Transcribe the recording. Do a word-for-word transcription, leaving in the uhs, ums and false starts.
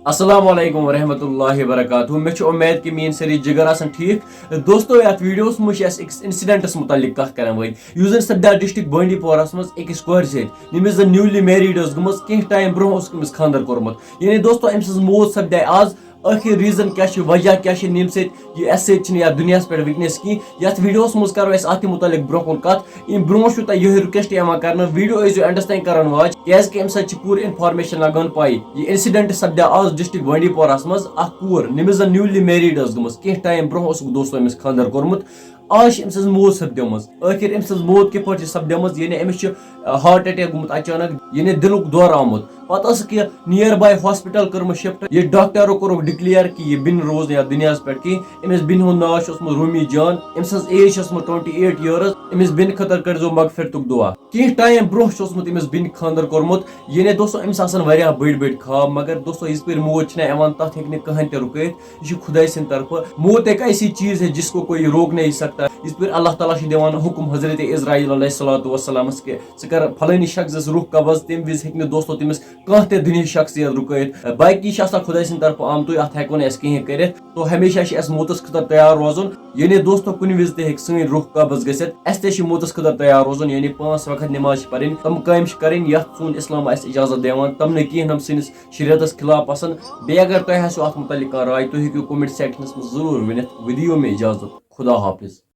السلام علیکم ورحمۃ اللہ وبرکاتہ۔ مےٚ چھِ اُمید کہِ میٲنۍ سٲری جِگر آسَن ٹھیٖک۔ دوستو، یَتھ ویٖڈیوَس منٛز چھِ اَسہِ أکِس اِنسِڈنٛٹَس مُتعلِق کَتھ کَرَن وٲلۍ، یُس زَن سَپدیو ڈِسٹرکٹ بانڈی پوراہَس منٛز أکِس کورِ سۭتۍ، ییٚمِس زَن نیوٗلی میریٖڈ ٲس گٔمٕژ۔ کینٛہہ ٹایم برونٛہہ اوسُکھ أمِس خانٛدَر کوٚرمُت۔ یعنی دوستو، أمۍ سٕنٛز موت سَپدے آز۔ ٲخِر ریٖزَن کیٛاہ چھُ، وجہ کیٛاہ چھُ، ییٚمہِ سۭتۍ یہِ اَسہِ سۭتۍ چھِنہٕ یَتھ دُنیاہَس پٮ۪ٹھ وٕنکیٚنَس کِہیٖنۍ؟ یَتھ ویٖڈیوَس منٛز کَرو أسۍ اَتھ تہِ مُتعلِق برونٛہہ کُن کَتھ۔ اَمہِ برونٛہہ چھُو تۄہہِ یِہوٚے رِکویسٹ یِوان کَرنہٕ، ویٖڈیو ٲسۍزیو اینڈَس تام کَران واچ، کیٛازِکہِ اَمہِ سۭتۍ چھِ پوٗرٕ اِنفارمیشَن لَگان پَے۔ یہِ اِنسِڈنٛٹ سَپدیو آز ڈِسٹرکٹ بانڈی پوراہَس منٛز۔ اَکھ کوٗر، ییٚمِس زَن نیوٗلی میریٖڈ ٲس گٔمٕژ، کینٛہہ ٹایم برونٛہہ اوسُکھ دوستو أمِس خانٛدَر کوٚرمُت۔ آز چھِ أمۍ سٕنٛز موت سَپدیمٕژ۔ ٲخِر أمۍ سٕنٛز موت کِتھ پٲٹھۍ چھِ سَپدیمٕژ؟ یعنی أمِس چھُ ہارٹ اٹیک گوٚمُت اچانک، یعنی دِلُک دورٕ آمُت۔ پتہٕ ٲسٕکھ یہِ نِیر باے ہاسپٹل کٔرمٕژ شفٹ۔ یہِ ڈاکٹرو کوٚرُکھ ڈکلیئر کہِ یہِ بیٚنہِ روٗز نہٕ یَتھ دُنیاہَس پٮ۪ٹھ کِہیٖنۍ۔ أمِس بیٚنہِ ہُنٛد ناو چھُ اوسمُت رومی جان۔ أمۍ سٕنٛز ایج چھِ ٲسمٕژ ٹُوَنٹی ایٹ ییٲرٕس۔ أمِس بیٚنہِ خٲطرٕ کٔرۍزیو مغفرتُک دُعا۔ کینٛہہ ٹایم برونٛہہ چھُ اوسمُت أمِس بیٚنہِ خانٛدر کوٚرمُت۔ یعنی دوستو، أمِس آسَن واریاہ بٔڑۍ بٔڑۍ خواب، مگر دوستو، یِژ پٲرۍ موت چھِنہ یِوان، تَتھ ہیٚکہِ نہٕ کٕہٕنۍ تہِ رُکٲیِتھ۔ یہِ چھُ خۄداے سٕنٛدِ طرفہٕ۔ موت ایک ایسی چیز ہے جس کو کوئی روک نہیں سکتا۔ یِتھ پٲٹھۍ اللہ تعالیٰ چھُ دِوان حُکُم حضرت عزرائیل علیہ الصلوۃ والسلامس کہِ ژٕ کر فلٲنی شخصس روح قبض، تَمہِ وِزِ ہیٚکہِ نہٕ دوستو تٔمِس کانٛہہ تہِ دُنیہٕچ شخصیت رُکٲیِتھ۔ باقی چھِ آسان خۄداے سٕنٛدِ طرفہٕ آمتُے، اَتھ ہٮ۪کو نہٕ أسۍ کِہیٖنۍ کٔرِتھ۔ تو ہمیشہ چھِ اَسہِ موتَس خٲطرٕ تیار روزُن۔ یعنی دوستو، کُنہِ وِزِ تہِ ہیٚکہِ سٲنۍ روح قبض گٔژھِتھ۔ اَسہِ تہِ چھِ موتَس خٲطرٕ تیار روزُن، یعنی پانٛژھ وقت نٮ۪ماز چھِ پَرٕنۍ، تِم کامہِ چھِ کَرٕنۍ، یَتھ سون اِسلام اَسہِ اِجازت دِوان، تِم نہٕ کِہیٖنۍ، یِم سٲنِس شریعتس خلاف آسن۔ بیٚیہِ اگر تۄہہِ آسیو اتھ متعلق کانٛہہ راے، تُہۍ ہیٚکِو comment sectionس منٛز ضروٗر ؤنِتھ۔ ودِیو مےٚ اجازت۔ خدا حافظ۔